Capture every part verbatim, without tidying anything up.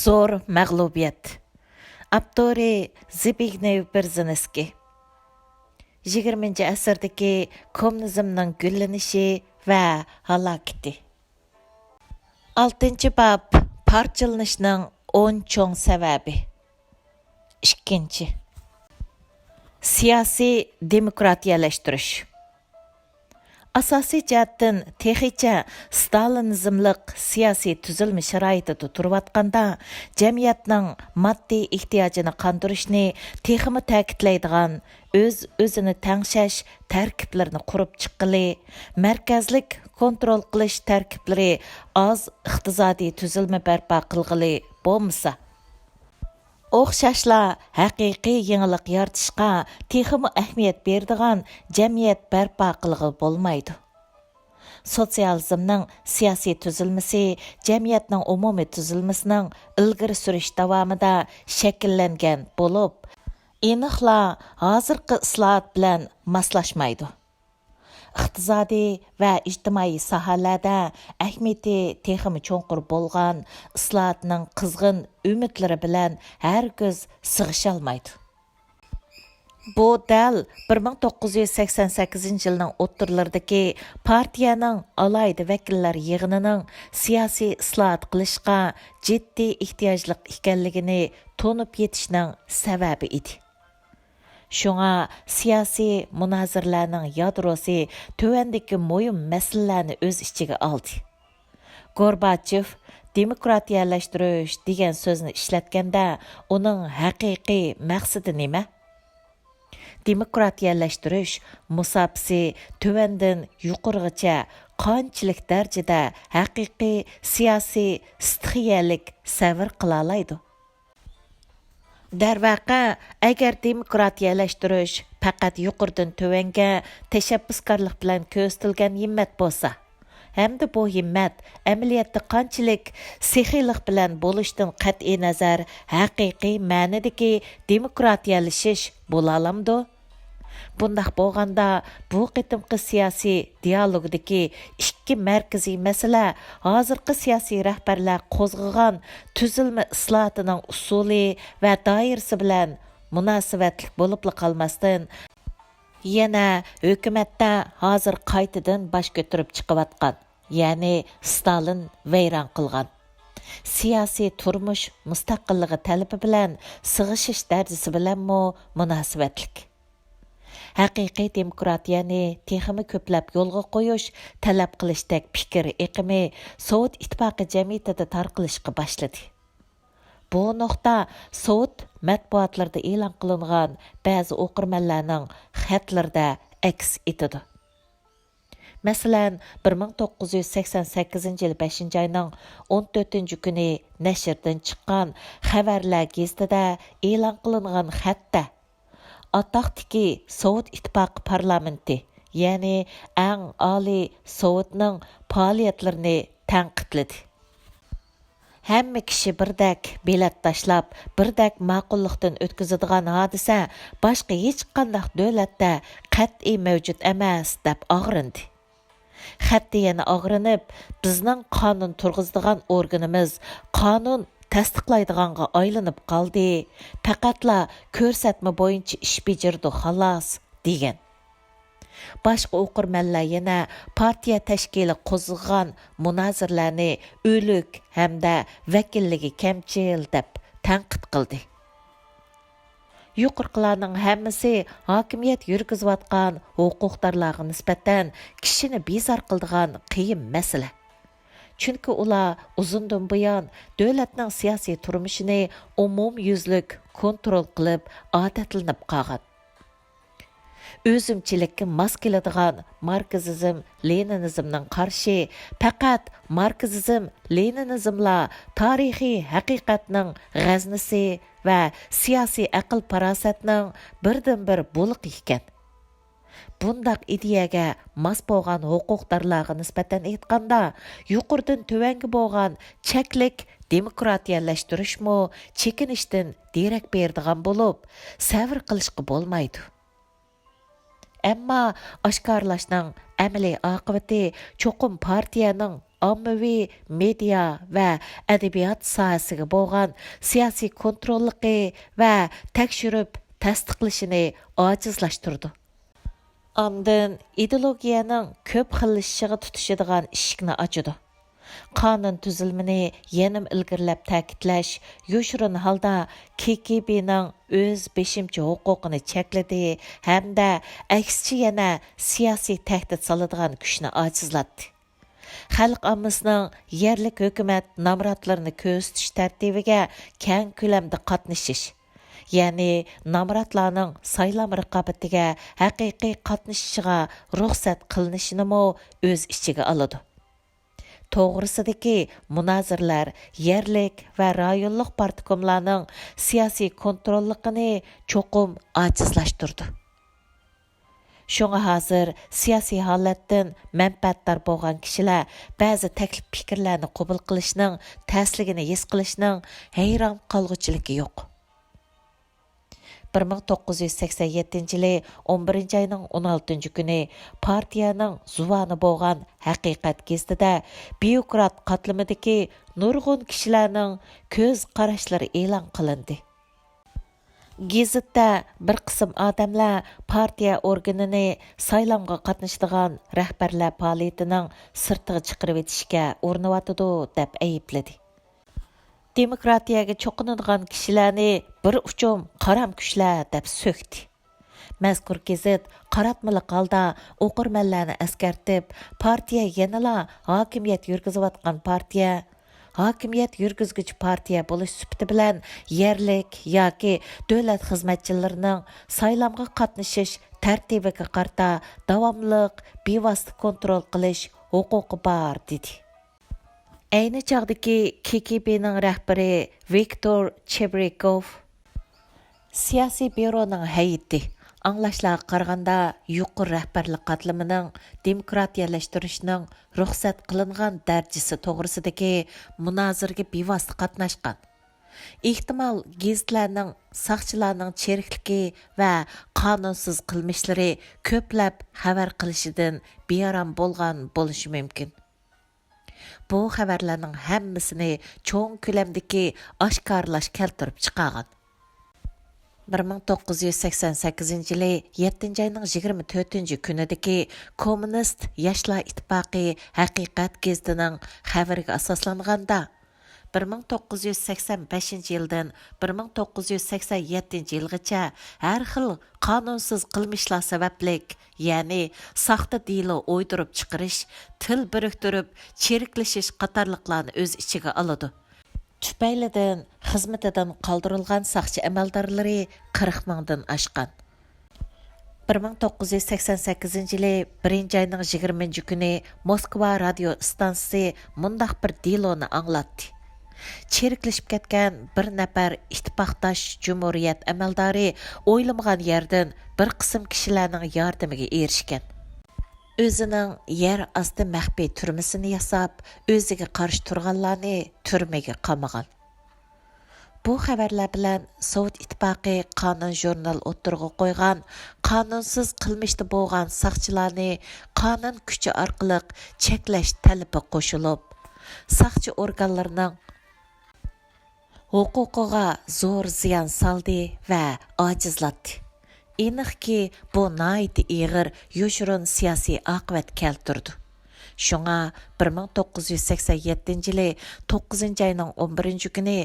زور مەغلۇبىيەت. ئاپتورى: زبىگنېۋ بېرزىنسكىي. يىگىرمىنچى ئەسىردىكى كوممۇنىزمنىڭ گۈللىنىشى ۋە ھالاكىتى. ئالتىنچى باب، پارچىلىنىشنىڭ ئون چوڭ سەۋەبى. ئىككىنچى، سىياسىي دېموكراتىيەلەشتۈرۈش. ئاساسىي جەھەتتىن تېخىچە ستالىنىزملىق سىياسىي تۈزۈلمە شارائىتىدا تۇرۇۋاتقاندا، جەمئىيەتنىڭ ماددىي ئېھتىياجىنى قاندۇرۇشنى تېخىمۇ تەكىتلەيدىغان ئۆز-ئۆزىنى تەڭشەش تەركىبلىرىنى قۇرۇپ چىققىلى، مەركەزلىك كونترول قىلىش تەركىبلىرى ئاز ئىقتىسادىي تۈزۈلمە بەرپا قىلغىلى بولمىسا، ئوخشاشلا ھەقىقىي يېڭىلىق يارىتىشقا تېخىمۇ ئەھمىيەت بېرىدىغان جەمئىيەت بەرپا قىلغىلى بولمايدۇ. سوتسىيالىزمنىڭ سىياسىي تۈزۈلمىسى جەمئىيەتنىڭ ئومۇمىي تۈزۈلمىسىنىڭ ئىلگىرى سۈرۈش داۋامىدا شەكىللەنگەن بولۇپ، ئېنىقلا ھازىرقى ئىسلاھات بىلەن ماسلاشمايدۇ. ئىقتىسادىي ۋە ئىجتىمائىي ساھەلەردە ئەھمىيىتى تېخىمۇ چوڭقۇر بولغان ئىسلاھاتنىڭ قىزغىن ئۈمىدلىرى بىلەن ھەرگىز سىغىشالمايدۇ. بۇ دەل بىر مىڭ توققۇز يۈز سەكسەن سەككىزىنچى يىلنىڭ ئوتتۇرىلىرىدىكى پارتىيەنىڭ ئالاھىدە ۋەكىللەر يىغىنىنىڭ سىياسىي ئىسلاھات قىلىشقا جىددىي ئېھتىياجلىق ئىكەنلىكىنى تونۇپ يېتىشنىڭ سەۋەبى ئىدى. شۇڭا سىياسىي مۇنازىرىلەرنىڭ يادروسى تۆۋەندىكى مۇھىم مەسىلىلەرنى ئۆز ئىچىگە ئالدى. گورباچېف دېموكراتىيەلەشتۈرۈش دېگەن سۆزنى ئىشلەتكەندە، ئۇنىڭ ھەقىقىي مەقسىتى نېمە؟ دېموكراتىيەلەشتۈرۈش مۇساپىسى تۆۋەندىن يۇقىرىغىچە قانچىلىك دەرىجىدە ھەقىقىي سىياسىي ستىخىيەلىك سەۋر قىلالايدۇ؟ دەرۋەقە، ئەگەر دېموكراتىيەلەشتۈرۈش پەقەت يۇقىرىدىن تۆۋەنگە تەشەببۇسكارلىق بىلەن كۆرسىتىلگەن ھىممەت بولسا، ھەمدە بۇ ھىممەت ئەمەلىيەتتە قانچىلىك سېخىيلىق بىلەن بولۇشتىن قەتئىينەزەر، ھەقىقىي مەنىدىكى دېموكراتىيەلىشىش بولالامدۇ؟ بۇنداق بولغاندا، بۇ قېتىمقى سىياسىي دىيالوگدىكى ئىككى مەركىزىي مەسىلە ھازىرقى سىياسىي رەھبەرلەر قوزغىغان تۈزۈلمە ئىسلاھاتىنىڭ ئۇسۇلى ۋە دائىرىسى بىلەن مۇناسىۋەتلىك بولۇپلا قالماستىن، يەنە ھۆكۈمەتتە ھازىر قايتىدىن باش كۆتۈرۈپ چىقىۋاتقان، يەنى ستالىن ۋەيران قىلغان سىياسىي تۇرمۇش مۇستەقىللىقى تەلىپى بىلەن سىغىشىش دەرىجىسى بىلەنمۇ مۇناسىۋەتلىك. ھەقىقىي دېموكراتىيەنى تېخىمۇ كۆپلەپ يولغا قويۇش، تەلەپ قىلىشتەك پىكىر ئېقىمى سوۋېت ئىتتىپاقى جەمئىيىتىدە تارقىلىشقا باشلىدى. بۇ نۇقتا سوۋېت مەتبۇئاتلىرىدا ئېلان قىلىنغان بەزى ئوقۇرمەنلەرنىڭ خەتلىرىدە ئەكس ئېتىدۇ. مەسىلەن، بىر مىڭ توققۇز يۈز سەكسەن سەككىزىنچى يىل بەشىنچى ئاينىڭ ئون تۆتىنچى كۈنى نەشردىن چىققان خەۋەرلەر گېزىتىدە ئېلان قىلىنغان خەتتە، ئاتاقتىكى سوۋېت ئىتتىپاقى پارلامېنتى، يەنى ئەڭ ئالىي سوۋېتنىڭ پائالىيەتلىرىنى تەنقىدلىدى. ھەممە كىشى بىردەك بېلەت تاشلاپ، بىردەك ماقۇللۇقتىن ئۆتكۈزىدىغان ھادىسە باشقا ھېچقانداق دۆلەتتە قەتئىي مەۋجۇت ئەمەس، دەپ ئاغرىندى. خەتتە يەنە ئاغرىنىپ، بىزنىڭ قانۇن تۇرغۇزىدىغان ئورگىنىمىز قانۇن تەستىقلايدىغانغا ئايلىنىپ قالدى، پەقەتلا كۆرسەتمە بويىچە ئىش بېجىرىدۇ، خالاس، دېگەن. باشقا ئوقۇرمەنلەر يەنە پارتىيە تەشكىلى قوزغىغان مۇنازىرىلەرنى ئۆلۈك ھەمدە ۋەكىللىكى كەمچىل دەپ تەنقىد قىلدى. يۇقىرىقىلارنىڭ ھەممىسى ھاكىمىيەت يۈرگۈزۈۋاتقان ھوقۇقدارلارغا نىسبەتەن كىشىنى بىزار قىلىدىغان قىيىن مەسىلە. چۈنكى ئۇلار ئۇزۇندىن بۇيان دۆلەتنىڭ سىياسىي تۇرمۇشىنى ئومۇميۈزلۈك كونترول قىلىپ ئادەتلىنىپ قالغان. ئۆزۈمچىلىككە ماس كېلىدىغان ماركسىزم، لېنىنىزمنىڭ قارىشى پەقەت ماركسىزم، لېنىنىزملا تارىخىي ھەقىقەتنىڭ غەزنىسى ۋە سىياسىي ئەقىل-پاراسەتنىڭ بىردىنبىر بۇلىقى ئىكەن. بۇنداق ئىدىيەگە ماس بولغان ھوقۇقدارلارغا نىسبەتەن ئېيتقاندا، يۇقىرىدىن تۆۋەنگە بولغان چەكلىك دېموكراتىيەلەشتۈرۈشمۇ چېكىنىشتىن دېرەك بېرىدىغان بولۇپ، سەۋر قىلىشقا بولمايدۇ. ئەمما ئاشكارىلاشنىڭ ئەمەلىي ئاقىۋىتى چوقۇم پارتىيەنىڭ ئاممىۋى مېدىيا ۋە ئەدەبىيات ساھەسىگە بولغان سىياسىي كونتروللۇقى ۋە تەكشۈرۈپ تەستىقلىشىنى ئاجىزلاشتۇرىدۇ. ئاندىن ئىدېئولوگىيەنىڭ كۆپ خىللىشىشىغا تۇتىشىدىغان ئىشىكنى ئاچىدۇ. قانۇن تۈزۈلمىنى يەنىمۇ ئىلگىرىلەپ تەكىتلەش، يوشۇرۇن ھالدا كېكېبېنىڭ ئۆز بېشىمچە ھوقۇقىنى چەكلىدى ھەمدە ئەكسىچە يەنە سىياسىي تەھدىت سالىدىغان كۈچنى ئاجىزلاتتى. خەلق ئاممىسىنىڭ يەرلىك ھۆكۈمەت نامراتلىرىنى كۆزىتىش تەرتىپىگە كەڭ كۆلەمدە قاتنىشىش، يەنى نامراتلارنىڭ سايلام رىقابىتىگە ھەقىقىي قاتنىشىشىغا رۇخسەت قىلىنىشىنىمۇ ئۆز ئىچىگە ئالىدۇ. توغرىسىدىكى مۇنازىرىلەر يەرلىك ۋە رايونلۇق پارتكوملارنىڭ سىياسىي كونتروللۇقىنى چوقۇم ئاجىزلاشتۇرىدۇ. شۇڭا ھازىر سىياسىي ھالەتتىن مەنپەئەتدار بولغان كىشىلەر بەزى تەكلىپ پىكىرلەرنى قوبۇل قىلىشنىڭ تەسلىكىنى ھېس قىلىشنىڭ ھەيران قالغۇچىلىكى يوق. بىر مىڭ توققۇز يۈز سەكسەن يەتتىنچى يىلى ئون بىرىنچى ئاينىڭ ئون ئالتىنچى كۈنى پارتىيەنىڭ زۇۋانى بولغان ھەقىقەت گېزىتىدە بيۇروكرات قاتلىمىدىكى نۇرغۇن كىشىلەرنىڭ كۆز قاراشلىرى ئېلان قىلىندى. گېزىتتە بىر قىسىم ئادەملەر پارتىيە ئورگىنىنى سايلامغا قاتنىشىدىغان رەھبەرلەر پائالىيىتىنىڭ سىرتىغا چىقىرىۋېتىشكە ئۇرۇنۇۋاتىدۇ، دەپ ئەيىبلىدى. دېموكراتىيەگە چوقۇنىدىغان كىشىلەرنى بىر ئۇچۇم قارام كۈچلەر دەپ سۆكتى. مەزكۇر گېزىت قاراتمىلىق ھالدا ئوقۇرمەنلەرنى ئەسكەرتىپ، پارتىيە يەنىلا ھاكىمىيەت يۈرگۈزۈۋاتقان پارتىيە، ھاكىمىيەت يۈرگۈزگۈچى پارتىيە بولۇش سۈپىتى بىلەن يەرلىك ياكى دۆلەت خىزمەتچىلىرىنىڭ سايلامغا قاتنىشىش تەرتىپىگە قارىتا داۋاملىق بىۋاسىتە كونترول قىلىش ھوقۇقى بار، دېدى. ئەينى چاغدىكى كېكېبېنىڭ رەھبىرى ۋىكتور چېبرىكوف، سىياسىي بيۇرونىڭ ھەيئىتى، ئاڭلاشلارغا قارىغاندا يۇقىرى رەھبەرلىك قاتلىمىنىڭ دېموكراتىيەلەشتۈرۈشنىڭ رۇخسەت قىلىنغان دەرىجىسى توغرىسىدىكى مۇنازىرىگە بىۋاسىتە قاتناشقان. ئېھتىمال، گېزىتلەرنىڭ ساقچىلارنىڭ چىرىكلىكى ۋە قانۇنسىز قىلمىشلىرى كۆپلەپ خەۋەر قىلىشىدىن بىئارام بولغان بولۇشى مۇمكىن. بۇ خەۋەرلەرنىڭ ھەممىسىنى چوڭ كۆلەمدىكى ئاشكارىلاش كەلتۈرۈپ چىقارغان. بىر مىڭ توققۇز يۈز سەكسەن سەككىزىنچى يىلى يەتتىنچى ئاينىڭ يىگىرمە تۆتىنچى كۈنىدىكى كوممۇنىست ياشلار ئىتتىپاقى ھەقىقەت گېزىتىنىڭ خەۋىرىگە ئاساسلانغاندا، بىر مىڭ توققۇز يۈز سەكسەن بەشىنچى يىلدىن بىر مىڭ توققۇز يۈز سەكسەن يەتتىنچى يىلغىچە ھەر خىل قانۇنسىز قىلمىشلار سەۋەبلىك، يەنى ساختا دېلو ئويدۇرۇپ چىقىرىش، تىل بىرىكتۈرۈپ چىرىكلىشىش قاتارلىقلارنى ئۆز ئىچىگە ئالىدۇ. تۈپەيلىدىن خىزمىتىدىن قالدۇرۇلغان ساقچى ئەمەلدارلىرى قىرىق مىڭدىن ئاشقان. بىر مىڭ توققۇز يۈز سەكسەن سەككىزىنچى يىلى بىرىنچى ئاينىڭ يىگىرمىنچى كۈنى موسكۋا رادىيو ئىستانسىسى مۇنداق بىر دېلونى ئاڭلاتتى. چىرىكلىشىپ كەتكەن بىر نەپەر ئىتتىپاقداش جۇمھۇرىيەت ئەمەلدارى ئويلىمىغان يەردىن بىر قىسىم كىشىلەرنىڭ ياردىمىگە ئېرىشكەن. ئۆزىنىڭ يەر ئاستى مەخپىي تۈرمىسىنى ياساپ، ئۆزىگە قارشى تۇرغانلارنى تۈرمىگە قامىغان. بۇ خەۋەرلەر بىلەن سوۋېت ئىتتىپاقى قانۇن ژۇرنال ئوتتۇرىغا قويغان قانۇنسىز قىلمىشتا بولغان ساقچىلارنى قانۇن كۈچى ئارقىلىق چەكلەش تەلىپى قوشۇلۇپ، ساقچى ئورگانلىرىنىڭ ھوقۇقىغا زور زىيان سالدى ۋە ئاجىزلاتتى. ئېنىقكى، بۇ ناھايىتى ئېغىر يوشۇرۇن سىياسىي ئاقىۋەت كەلتۈرىدۇ. شۇڭا بىر مىڭ توققۇز يۈز سەكسەن يەتتىنچى يىلى توققۇزىنچى ئاينىڭ ئون بىرىنچى كۈنى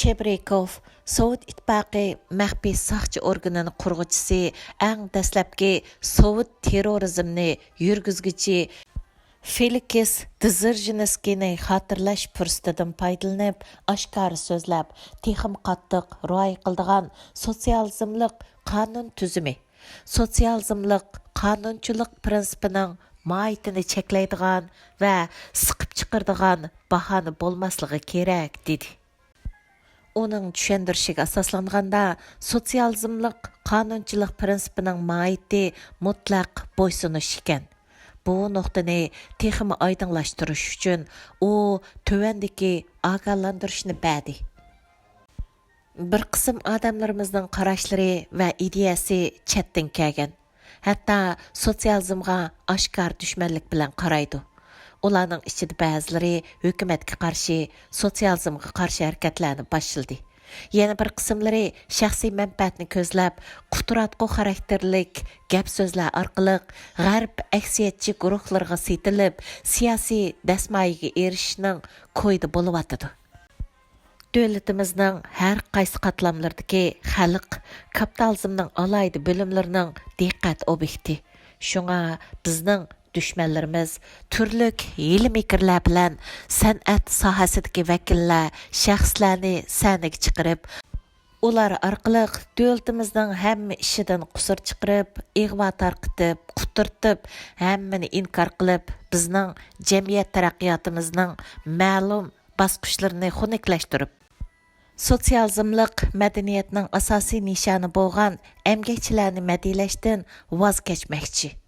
چېبرىكوف، سوۋېت ئىتتىپاقى مەخپىي ساقچى ئورگىنىنىڭ قۇرغۇچىسى، ئەڭ دەسلەپكى سوۋېت تېررورىزمنى يۈرگۈزگۈچى فېلىكس دزېرژىنسكىينى خاتىرىلەش پۇرسىتىدىن پايدىلىنىپ، ئاشكارا سۆزلەپ، تېخىمۇ قاتتىق رىئايە قىلىدىغان سوتسىيالىزملىق قانۇن تۈزۈمى، سوتسىيالىزملىق قانۇنچىلىق پىرىنسىپىنىڭ ماھىيىتىنى چەكلەيدىغان ۋە سىقىپ چىقىرىدىغان باھانە بولماسلىقى كېرەك، دېدى. ئۇنىڭ چۈشەندۈرۈشىگە ئاساسلانغاندا، سوتسىيالىزملىق قانۇنچىلىق پىرىنسىپىنىڭ ماھىيىتى مۇتلەق بويسۇنۇش ئىكەن. بۇ نۇقتىنى تېخىمۇ ئايدىڭلاشتۇرۇش ئۈچۈن ئۇ تۆۋەندىكى ئاگاھلاندۇرۇشنى بەردى. بىر قىسىم ئادەملىرىمىزنىڭ قاراشلىرى ۋە ئىدىيەسى چەتتىن كەلگەن، ھەتتا سوتسىيالىزمغا ئاشكارا دۈشمەنلىك بىلەن قارايدۇ. ئۇلارنىڭ ئىچىدە بەزىلىرى ھۆكۈمەتكە قارشى، سوتسىيالىزمغا قارشى ھەرىكەتلەرنى باشلىدى. يەنە بىر قىسىملىرى شەخسىي مەنپەئەتنى كۆزلەپ، قۇتراتقۇ خاراكتېرلىك گەپ-سۆزلەر ئارقىلىق غەرب ئەكسىيەتچى گۇرۇھلىرىغا سېتىلىپ، سىياسىي دەسمايىگە ئېرىشىشنىڭ كويىدا بولۇۋاتىدۇ. دۆلىتىمىزنىڭ ھەر قايسى قاتلاملىرىدىكى خەلق كاپىتالىزمنىڭ ئالاھىدە بۆلۈملىرىنىڭ دىققەت ئوبيېكتى. شۇڭا بىزنىڭ دۈشمەنلىرىمىز تۈرلۈك ھىيلە-مىكىرلەر بىلەن سەنئەت ساھەسىدىكى ۋەكىللەر، شەخسلەرنى سەھنىگە چىقىرىپ، ئۇلار ئارقىلىق دۆلىتىمىزنىڭ ھەممە ئىشىدىن قۇسۇر چىقىرىپ، ئىغۋا تارقىتىپ، قۇترىتىپ، ھەممىنى ئىنكار قىلىپ، بىزنىڭ جەمئىيەت تەرەققىياتىمىزنىڭ مەلۇم باسقۇچلىرىنى خۇنۈكلەشتۈرۈپ، سوتسىيالىزملىق مەدەنىيەتنىڭ ئاساسىي نىشانى بولغان ئەمگەكچىلەرنى مەدھىيلەشتىن ۋاز كەچمەكچى.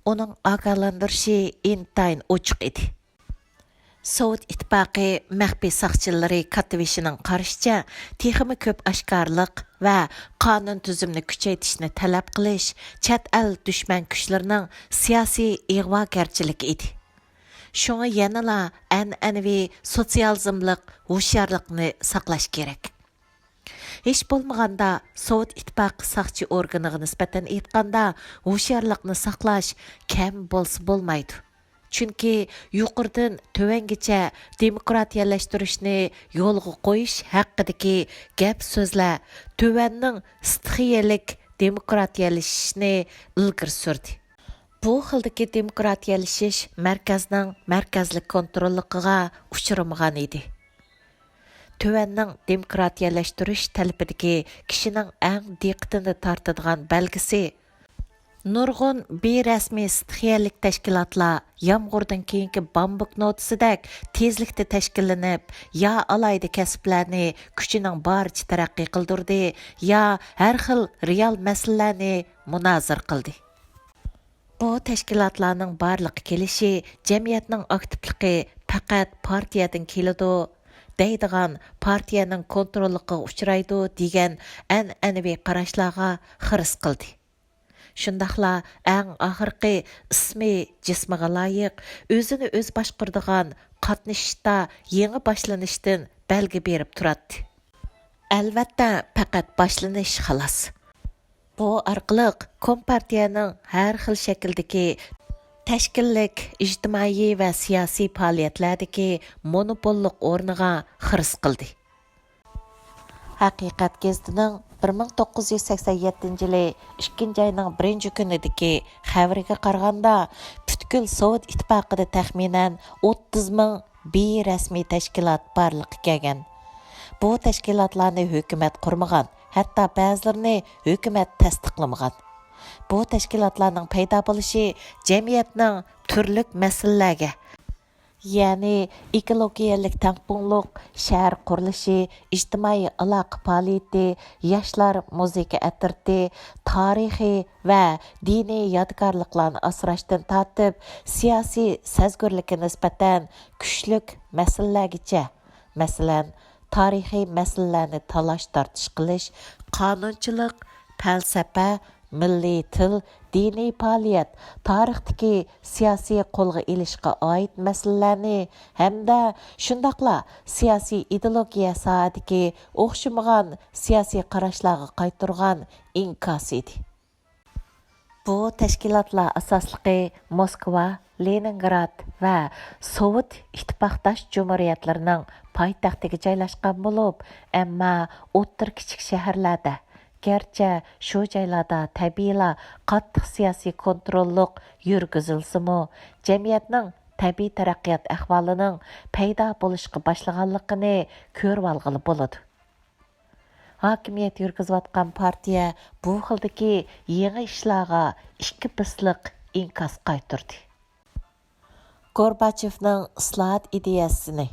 ئۇنىڭ ئاگاھلاندۇرۇشى ئىنتايىن ئوچۇق ئىدى. سوۋېت ئىتتىپاقى مەخپىي ساقچىلىرى كاتتىۋېشىنىڭ قارىشىچە، تېخىمۇ كۆپ ئاشكارىلىق ۋە قانۇن تۈزۈمنى كۈچەيتىشنى تەلەپ قىلىش چەت ئەل دۈشمەن كۈچلىرىنىڭ سىياسىي ئىغۋاگەرچىلىكى ئىدى. شۇڭا يەنىلا ئەنئەنىۋى سوتسىيالىزملىق ھوشيارلىقنى ساقلاش كېرەك. ھېچ بولمىغاندا سوۋېت ئىتتىپاقى ساقچى ئورگىنىغا نىسبەتەن ئېيتقاندا، ھوشيارلىقنى ساقلاش كەم بولسا بولمايدۇ. چۈنكى يۇقىرىدىن تۆۋەنگىچە دېموكراتىيەلەشتۈرۈشنى يولغا قويۇش ھەققىدىكى گەپ-سۆزلەر تۆۋەننىڭ ستىخىيەلىك دېموكراتىيەلىشىشنى ئىلگىرى سۈردى. بۇ خىلدىكى دېموكراتىيەلىشىش مەركەزنىڭ مەركەزلىك كونتروللۇقىغا ئۇچرىمىغان ئىدى. تۆۋەننىڭ دېموكراتىيەلەشتۈرۈش تەلىپىدىكى كىشىنىڭ ئەڭ دىققىتىنى تارتىدىغان بەلگىسى، نۇرغۇن بىرەسمىي ستىخىيەلىك تەشكىلاتلار يامغۇردىن كېيىنكى بامبۇك نوتىسىدەك تېزلىكتە تەشكىللىنىپ، يا ئالاھىدە كەسىپلەرنى كۈچىنىڭ بارىچە تەرەققىي قىلدۇردى، يا ھەر خىل رېئال مەسىلىلەرنى مۇنازىرە قىلدى. بۇ تەشكىلاتلارنىڭ بارلىققا كېلىشى جەمئىيەتنىڭ ئاكتىپلىقى پەقەت پارتىيەدىن كېلىدۇ دەيدىغان پارتىيەنىڭ كونتروللۇقىغا ئۇچرايدۇ دېگەن ئەنئەنىۋى قاراشلارغا خىرىس قىلدى. شۇنداقلا ئەڭ ئاخىرقى ئىسمى جىسمىغا لايىق، ئۆزىنى ئۆزى باشقۇرىدىغان قاتنىشىشتا يېڭى باشلىنىشتىن بەلگە بېرىپ تۇراتتى. ئەلۋەتتە، پەقەت باشلىنىش خالاس. بۇ ئارقىلىق كومپارتىيەنىڭ ھەر خىل شەكىلدىكى تەشكىللىك، ئىجتىمائىي ۋە سىياسىي پائالىيەتلەردىكى مونوپوللۇق ئورنىغا خىرىس قىلدى. ھەقىقەت گېزىتىنىڭ بىر مىڭ توققۇز يۈز سەكسەن يەتتىنچى يىلى ئىككىنچى ئاينىڭ بىرىنچى كۈنىدىكى خەۋىرىگە قارىغاندا، پۈتكۈل سوۋېت ئىتتىپاقىدا تەخمىنەن ئوتتۇز مىڭ بىرەسمىي تەشكىلات بارلىققا كەلگەن. بۇ تەشكىلاتلارنى ھۆكۈمەت قۇرمىغان، ھەتتا بەزىلىرىنى ھۆكۈمەت تەستىقلىمىغان. بۇ تەشكىلاتلارنىڭ پەيدا بولۇشى جەمئىيەتنىڭ تۈرلۈك مەسىلىلەرگە، يەنى ئېكولوگىيەلىك تەڭپۇڭلۇق، شەھەر قۇرۇلۇشى، ئىجتىمائىي ئالاقە پائالىيىتى، ياشلار مۇزىكا ئەترىتى، تارىخىي ۋە دىنىي يادىكارلىقلارنى ئاسراشتىن تارتىپ، سىياسىي سەزگۈرلۈككە نىسبەتەن كۈچلۈك مەسىلىلەرگىچە، مەسىلەن، تارىخىي مەسىلىلەرنى تالاش-تارتىش قىلىش، قانۇنچىلىق، پەلسەپە، مىللىي تىل، دىنىي پائالىيەت، تارىختىكى سىياسىي قولغا ئېلىشقا ئائىت مەسىلىلەرنى ھەمدە شۇنداقلا سىياسىي ئىدېئولوگىيە ساھەدىكى ئوخشىمىغان سىياسىي قاراشلارغا قايتۇرغان ئىنكاس ئىدى. بۇ تەشكىلاتلار ئاساسلىقى موسكۋا، لېنىنگراد ۋە سوۋېت ئىتتىپاقداش جۇمھۇرىيەتلىرىنىڭ پايتەختىگە جايلاشقان بولۇپ، ئەمما ئوتتۇرا كىچىك شەھەرلەردە، گەرچە شۇ جايلاردا تەبىئىيلا قاتتىق سىياسىي كونتروللۇق يۈرگۈزۈلسىمۇ، جەمئىيەتنىڭ تەبىئىي تەرەققىيات ئەھۋالىنىڭ پەيدا بولۇشقا باشلىغانلىقىنى كۆرۈۋالغىلى بولىدۇ. ھاكىمىيەت يۈرگۈزۈۋاتقان پارتىيە بۇ خىلدىكى يېڭى ئىشلارغا ئىككى پىسلىق ئىنكاس قايتۇردى. گورباچېۋنىڭ ئىسلاھات ئىدىيەسىنى،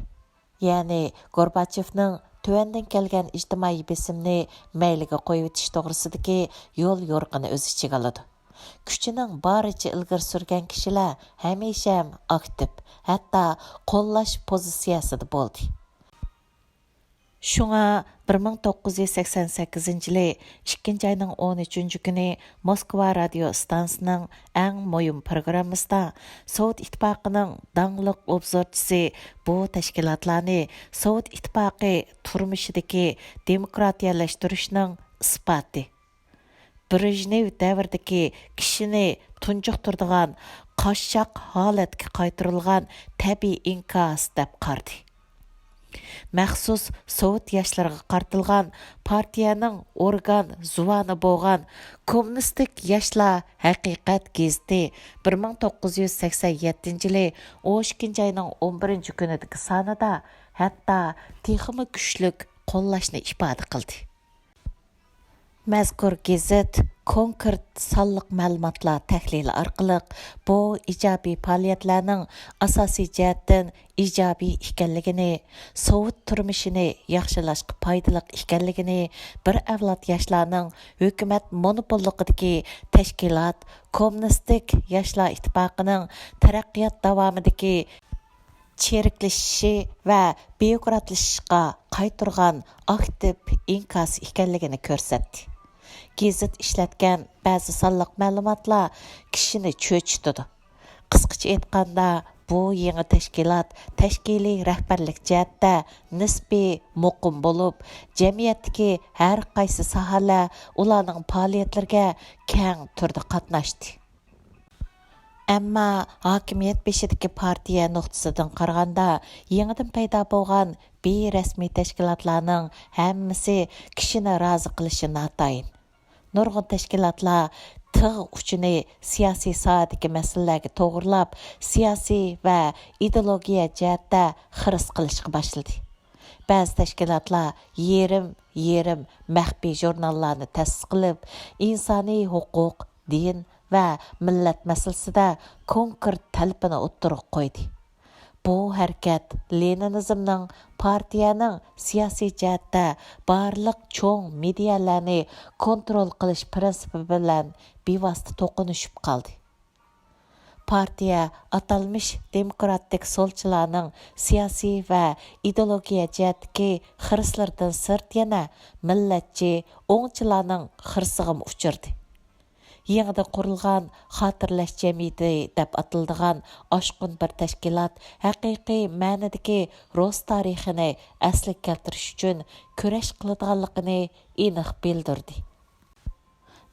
يەنى گورباچېۋنىڭ تۆۋەندىن كەلگەن ئىجتىمائىي بېسىمنى مەيلىگە قويۇۋېتىش توغرىسىدىكى يول يورۇقىنى ئۆز ئىچىگە ئالىدۇ. كۈچىنىڭ بارىچە ئىلگىرى سۈرگەن كىشىلەر ھەمىشەم ئاكتىپ، ھەتتا قوللاش پوزىتسىيەسىدە بولدى. شۇڭا بىر مىڭ توققۇز يۈز سەكسەن سەككىزىنچى يىلى ئىككىنچى ئاينىڭ ئون ئۈچىنچى كۈنى موسكۋا رادىيو ئىستانسىسىنىڭ ئەڭ مۇھىم پروگراممىسىدا سوۋېت ئىتتىپاقىنىڭ داڭلىق ئوبزورچىسى بۇ تەشكىلاتلارنى سوۋېت ئىتتىپاقى تۇرمۇشىدىكى دېموكراتىيەلەشتۈرۈشنىڭ ئىسپاتى، برېژنېۋ دەۋرىدىكى كىشىنى تۇنجۇقتۇرىدىغان قاششاق ھالەتكە قايتۇرۇلغان تەبىئىي ئىنكاس دەپ قارىدى. مەخسۇس سوۋېت ياشلىرىغا قارىتىلغان پارتىيەنىڭ ئورگان زۇۋانى بولغان كوممۇنىستىك ياشلار ھەقىقەت گېزىتى بىر مىڭ توققۇز يۈز سەكسەن يەتتىنچى يىلى ئون ئىككىنچى ئاينىڭ ئون بىرىنچى كۈنىدىكى سانىدا ھەتتا تېخىمۇ كۈچلۈك قوللاشنى ئىپادە قىلدى. مەزكۇر گېزىت كونكرېت سانلىق مەلۇماتلار تەھلىلى ئارقىلىق بۇ ئىجابىي پائالىيەتلەرنىڭ ئاساسىي جەھەتتىن ئىجابىي ئىكەنلىكىنى، سوۋېت تۇرمۇشىنى ياخشىلاشقا پايدىلىق ئىكەنلىكىنى، بىر ئەۋلاد ياشلارنىڭ ھۆكۈمەت مونوپوللۇقىدىكى تەشكىلات، كوممۇنىستىك ياشلار ئىتتىپاقىنىڭ تەرەققىيات داۋامىدىكى چىرىكلىشىشى ۋە بيۇروكراتلىشىشقا قايتۇرغان ئاكتىپ ئىنكاس ئىكەنلىكىنى كۆرسەتتى. گېزىت ئىشلەتكەن بەزى سانلىق مەلۇماتلار كىشىنى چۆچۈتىدۇ. قىسقىچە ئېيتقاندا، بۇ يېڭى تەشكىلات تەشكىلىي رەھبەرلىك جەھەتتە نىسپىي مۇقىم بولۇپ، جەمئىيەتتىكى ھەر قايسى ساھەلەر ئۇلارنىڭ پائالىيەتلىرىگە كەڭ تۈردە قاتناشتى. ئەمما ھاكىمىيەت بېشىدىكى پارتىيە نۇقتىسىدىن قارىغاندا، يېڭىدىن پەيدا بولغان بىرەسمىي تەشكىلاتلارنىڭ ھەممىسى كىشىنى رازى قىلىشى ناتايىن. نۇرغۇن تەشكىلاتلار تىغ ئۇچىنى سىياسىي ساھەدىكى مەسىلىلەرگە توغرىلاپ، سىياسىي ۋە ئىدېئولوگىيە جەھەتتە خىرىس قىلىشقا باشلىدى. بەزى تەشكىلاتلار يېرىم، يېرىم مەخپىي ژۇرناللارنى تەسىس قىلىپ، ئىنسانىي ھوقۇق، دىن ۋە مىللەت مەسىلىسىدە كونكرېت تەلىپىنى ئوتتۇرىغا قويدى. بۇ ھەرىكەت لېنىنىزمنىڭ پارتىيەنىڭ سىياسىي جەھەتتە بارلىق چوڭ مېدىيەلەرنى كونترول قىلىش پىرىنسىپى بىلەن بىۋاسىتە توقۇنۇشۇپ قالدى. پارتىيە ئاتالمىش دېموكراتىك سولچىلارنىڭ سىياسىي ۋە ئىدېئولوگىيە جەھەتتىكى خىرىسلىرىدىن سىرت يەنە مىللەتچى ئوڭچىلارنىڭ خىرىسىغىمۇ ئۇچرىدى. يېڭىدىن قۇرۇلغان خاتىرىلەش جەمئىيىتى دەپ ئاتىلىدىغان ئاشقۇن بىر تەشكىلات ھەقىقىي مەنىدىكى رۇس تارىخىنى ئەسلىگە كەلتۈرۈش ئۈچۈن كۈرەش قىلىدىغانلىقىنى ئېنىق بىلدۈردى.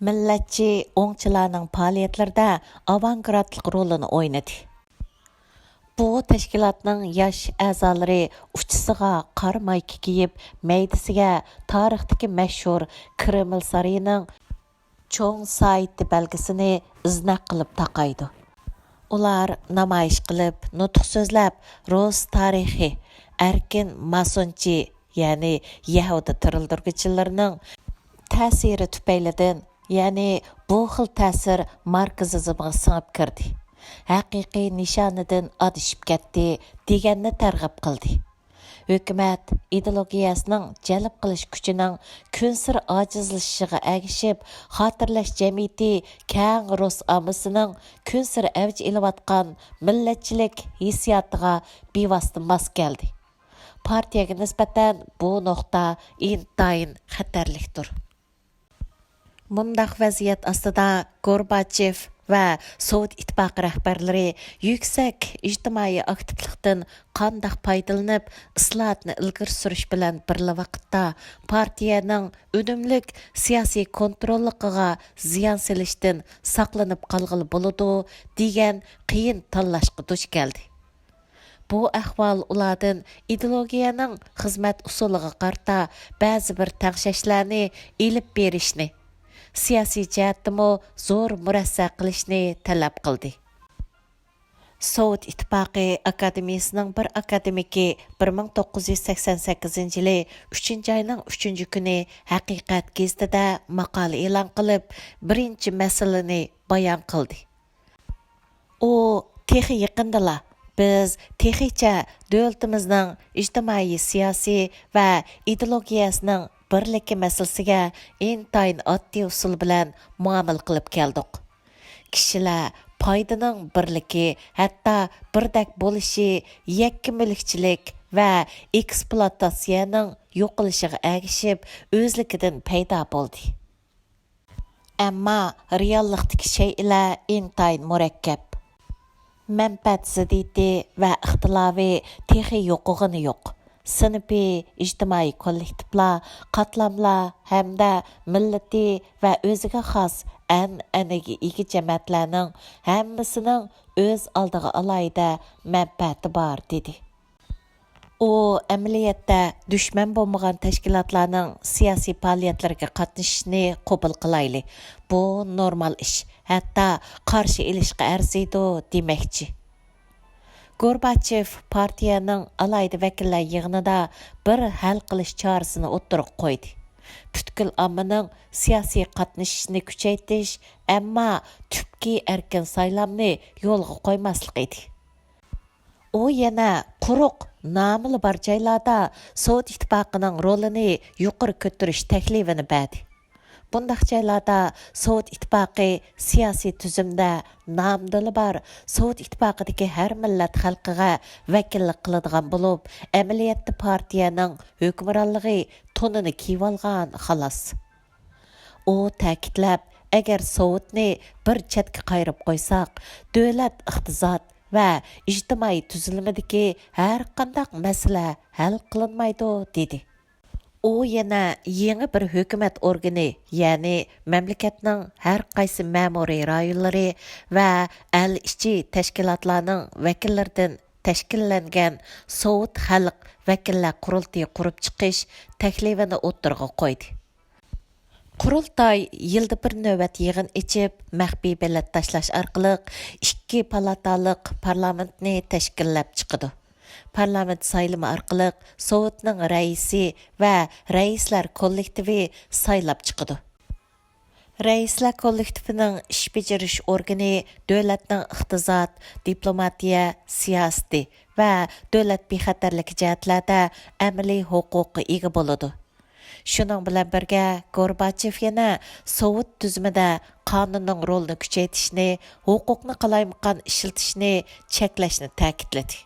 مىللەتچى ئوڭچىلارنىڭ پائالىيەتلىرىدە ئاۋانگارتلىق رولىنى ئوينىدى. بۇ تەشكىلاتنىڭ ياش ئەزالىرى ئۇچىسىغا قارا مايكا كىيىپ، مەيدىسىگە تارىختىكى مەشھۇر كرېمل سارىيىنىڭ چوڭ سايىتى بەلگىسىنى ئىزناق قىلىپ تاقايدۇ. ئۇلار نامايىش قىلىپ، نۇتۇق سۆزلەپ، رۇس تارىخى، ئەركىن ماسونچى، يەنى يەھۇدىي تىرىلدۈرگۈچىلىرىنىڭ تەسىرى تۈپەيلىدىن، يەنى بۇ خىل تەسىر ماركسىزمغا سىڭىپ كىردى، ھەقىقىي نىشانىدىن ئادىشىپ كەتتى، دېگەننى تەرغىب قىلدى. ھۆكۈمەت ئىدېئولوگىيەسىنىڭ جەلپ قىلىش كۈچىنىڭ كۈنسېرى ئاجىزلىشىشىغا ئەگىشىپ، خاتىرىلەش جەمئىيىتى كەڭ رۇس ئاممىسىنىڭ كۈنسېرى ئەۋج ئېلىۋاتقان مىللەتچىلىك ھېسسىياتىغا بىۋاسىتە ماس كەلدى. پارتىيەگە نىسبەتەن بۇ نۇقتا ئىنتايىن خەتەرلىكتۇر. مۇنداق ۋەزىيەت ئاستىدا گورباچېف ۋە سوۋېت ئىتتىپاقى رەھبەرلىرى يۈكسەك ئىجتىمائىي ئاكتىپلىقتىن قانداق پايدىلىنىپ، ئىسلاھاتنى ئىلگىرى سۈرۈش بىلەن بىرلا ۋاقىتتا پارتىيەنىڭ ئۈنۈملۈك سىياسىي كونتروللۇقىغا زىيان سېلىشتىن ساقلىنىپ قالغىلى بولىدۇ، دېگەن قىيىن تاللاشقا دۇچ كەلدى. بۇ ئەھۋال ئۇلاردىن ئىدېئولوگىيەنىڭ خىزمەت ئۇسۇلىغا قارىتا بەزى بىر تەڭشەشلەرنى ئېلىپ بېرىشنى، سىياسىي جەھەتتىمۇ زور مۇرەسسە قىلىشنى تەلەپ قىلدى. سوۋېت ئىتتىپاقى ئاكادېمىيىسىنىڭ بىر ئاكادېمىكى بىر مىڭ توققۇز يۈز سەكسەن سەككىزىنچى يىلى ئۈچىنچى ئاينىڭ ئۈچىنچى كۈنى ھەقىقەت گېزىتىدە ماقالە ئېلان قىلىپ، بىرىنچى مەسىلىنى بايان قىلدى. ئۇ تېخى يېقىندىلا، بىز تېخىچە دۆلىتىمىزنىڭ ئىجتىمائىي سىياسىي ۋە ئىدېئولوگىيەسىنىڭ بىرلىكى مەسىلىسىگە ئىنتايىن ئاددىي ئۇسۇل بىلەن مۇئامىلە قىلىپ كەلدۇق. كىشىلەر پايدىنىڭ بىرلىكى، ھەتتا بىردەك بولۇشى، يەككە مۈلۈكچىلىك، ۋە ئېكسپلۇئاتاتسىيەنىڭ يوقىلىشىغا ئەگىشىپ، ئۆزلۈكىدىن پەيدا بولدى. ئەمما رېئاللىقتىكى شەيئىلەر ئىنتايىن مۇرەككەپ. مەنپەئەت زىددىيىتى ۋە ئىختىلاپى تېخى يوقىغىنى يوق. سىنىپىي، ئىجتىمائىي كوللېكتىپلار، قاتلاملار ھەمدە مىللىتى ۋە ئۆزىگە خاس ئەنئەنىگە ئىگە جەمەتلەرنىڭ ھەممىسىنىڭ ئۆز ئالدىغا ئالاھىدە مەنپەئەتى بار، دېدى. ئۇ ئەمەلىيەتتە دۈشمەن بولمىغان تەشكىلاتلارنىڭ سىياسىي پائالىيەتلىرىگە قاتنىشىشنى قوبۇل قىلايلى، بۇ نورمال ئىش، ھەتتا قارشى ئېلىشقا ئەرزىيدۇ دېمەكچى. گورباچېف پارتىيەنىڭ ئالاھىدە ۋەكىللەر يىغىنىدا بىر ھەل قىلىش چارىسىنى ئوتتۇرىغا قويدى. پۈتكۈل ئاممىنىڭ سىياسىي قاتنىشىشىنى كۈچەيتىش، ئەمما تۈپكى ئەركىن سايلامنى يولغا قويماسلىق ئىدى. ئۇ يەنە قۇرۇق نامىلا بار جايلاردا سوۋېت ئىتتىپاقىنىڭ رولىنى يۇقىرى كۆتۈرۈش تەكلىپىنى بەردى. بۇنداق جايلاردا سوۋېت ئىتتىپاقى سىياسىي تۈزۈمدە نامدىلا بار سوۋېت ئىتتىپاقىدىكى ھەر مىللەت خەلقىگە ۋەكىللىك قىلىدىغان بولۇپ، ئەمەلىيەتتە پارتىيەنىڭ ھۆكۈمرانلىقى تونىنى كىيىۋالغان، خالاس. ئۇ تەكىتلەپ، ئەگەر سوۋېتنى بىر چەتكە قايرىپ قويساق، دۆلەت ئىقتىساد ۋە ئىجتىمائىي تۈزۈلمىدىكى ھەرقانداق مەسىلە ھەل قىلىنمايدۇ، دېدى. ئۇ يەنە يېڭى بىر ھۆكۈمەت ئورگىنى، يەنى مەملىكەتنىڭ ھەر قايسى مەمۇرىي رايونلىرى ۋە ئەل ئىچى تەشكىلاتلارنىڭ ۋەكىللىرىدىن تەشكىللەنگەن سوۋېت خەلق ۋەكىللەر قۇرۇلتىيى قۇرۇپ چىقىش تەكلىپىنى ئوتتۇرىغا قويدى. قۇرۇلتاي يىلدا بىر نۆۋەت يىغىن ئېچىپ، مەخپىي بېلەت تاشلاش ئارقىلىق ئىككى پالاتالىق پارلامېنتنى تەشكىللەپ چىقىدۇ. پارلامېنت سايلىمى ئارقىلىق سوۋېتنىڭ رەئىسى ۋە رەئىسلەر كوللېكتىپى سايلاپ چىقىدۇ. رەئىسلەر كوللېكتىپىنىڭ ئىش بېجىرىش ئورگىنى دۆلەتنىڭ ئىقتىساد، دىپلوماتىيە، سىياسىتى ۋە دۆلەت بىخەتەرلىكى جەھەتلەردە ئەمەلىي ھوقۇققا ئىگە بولىدۇ. شۇنىڭ بىلەن بىرگە، گورباچېف يەنە سوۋېت تۈزۈمىدە قانۇننىڭ رولىنى كۈچەيتىشنى، ھوقۇقنى قالايمىقان ئىشلىتىشنى چەكلەشنى تەكىتلىدى.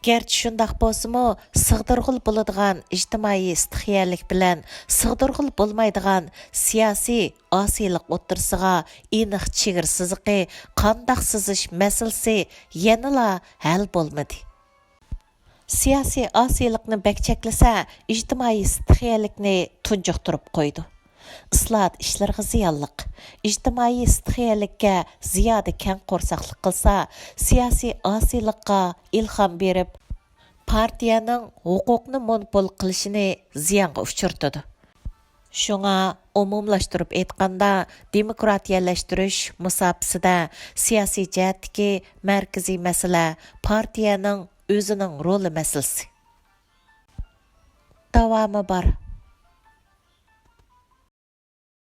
گەرچە شۇنداق بولسىمۇ، سىغدۇرغىلى بولىدىغان ئىجتىمائىي ئىستىخىيەلىك بىلەن سىغدۇرغىلى بولمايدىغان سىياسىي ئاسىيلىق ئوتتۇرىسىغا ئېنىق چېگرا سىزىقى، قانداق سىزىش مەسىلىسى يەنىلا ھەل بولمىدى. سىياسىي ئاسىيلىقنى بەك چەكلىسە، ئىجتىمائىي ئىستىخىيەلىكنى تۇنجۇقتۇرۇپ قويىدۇ. ئىسلاھات ئىشلىرىغا زىيانلىق. ئىجتىمائىي ئىستىخىيەلىككە زىيادە كەڭ قورساقلىق قىلسا، سىياسىي ئاسىيلىققا ئىلھام بېرىپ، پارتىيەنىڭ ھوقۇقنى مونوپول قىلىشىنى زىيانغا ئۇچرىتىدۇ. شۇڭا ئومۇملاشتۇرۇپ ئېيتقاندا، دېموكراتىيەلەشتۈرۈش مۇساپىسىدە سىياسىي جەھەتتىكى مەركىزىي مەسىلە پارتىيەنىڭ ئۆزىنىڭ رولى مەسىلىسى. داۋامى بار.